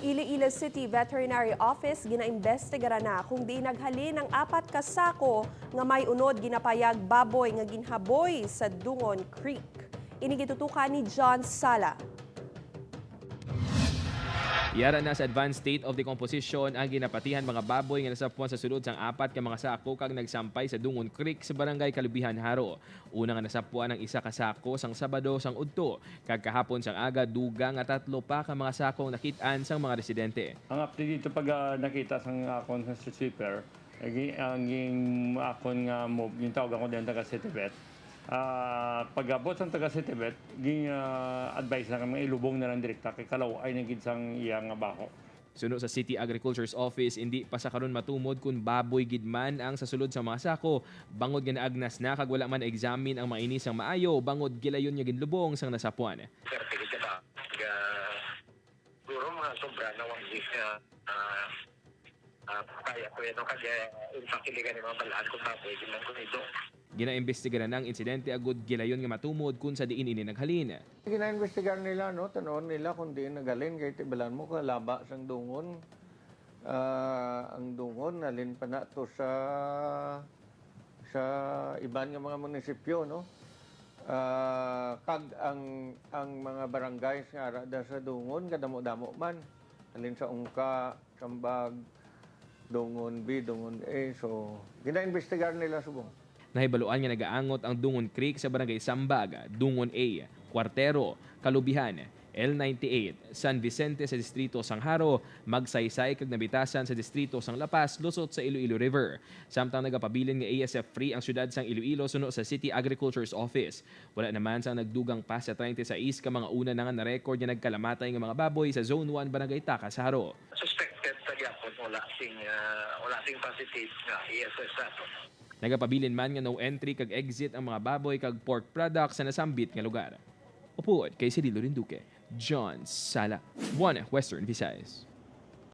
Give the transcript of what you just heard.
Iloilo City Veterinary Office ginaimbestigara na kung diin naghalin ang 4 ka sako nga may unod ginapayag baboy nga ginhaboy sa Dungon Creek. Ini gitutukan ni John Sala. Yara na sa advanced state of decomposition ang ginapatihan mga baboy nga nasapwan sa sulod sang 4 ka mga sako kag nagsampay sa Dungon Creek sa Barangay Kalubihan, Jaro. Una nga nasapwan ang 1 ka sako sang Sabado sang udto, kag kahapon sang aga dugang nga 3 pa ka mga sako ang nakit-an sang mga residente. Ang update dito pag nakita sang akon sa street sweeper, ang ging akon nga move, yung tawag ako din taga City Vet. Pag-abot sang taga City Vet, ging advice na kami ilubong na lang direkta kay kalaw ay nagid sang iya nga baho. Suno sa City Agriculture's Office, hindi pa sa karon matumod kung baboy gid man ang sa sulod sa mga sako, bangod nga naagnas na kag wala man examine ang mga ini sang maayo bangod gilayon nga ginlubong sang nasapuan. Pero tigil ka ba? Siguro mga sobra na 1 week na kaya ko yan. No? Kaya in fact, hindi ka mga balaan kung baboy. Gilang ko ito. Ginaembestigaran ang insidente agud gilayon nga matumod kung sa diin ini naghalin. Gina-investigar nila, no? Tanawon nila kung diin nagalin. Kay tibalan mo, kalaba sang Dungon. Ang Dungon, nalin pa na to sa iban nga mga munisipyo, no? Kag ang mga barangays nga ara da sa Dungon, kadamo-damo man. Alin sa Ungka, Sambag, Dungon B, Dungon A. So, gina-investigar nila subong. Nahibaluan nga nagaangot ang Dungon Creek sa Barangay Sambag, Dungon A, Cuartero, Kalubihan, L98, San Vicente sa Distrito Sangharo, Magsaysay kag Nabitasan sa Distrito Sang Lapas, lusot sa Iloilo River. Samtang nagapabilin nga ASF free ang syudad sang Iloilo suno sa City Agriculture's Office. Wala naman sang nagdugang pa sa 36 ka mga una na nga na-record nga nagkalamatay nga mga baboy sa Zone 1 Barangay Takas, Jaro. Suspected sa gyapon, wala sing positive nga ASF sa ato. Nagapabilin man nga no entry kag exit ang mga baboy kag pork products sa nasambit nga lugar. Upod kay Cirilo Rinduque, John Sala, 1 Western Visayas.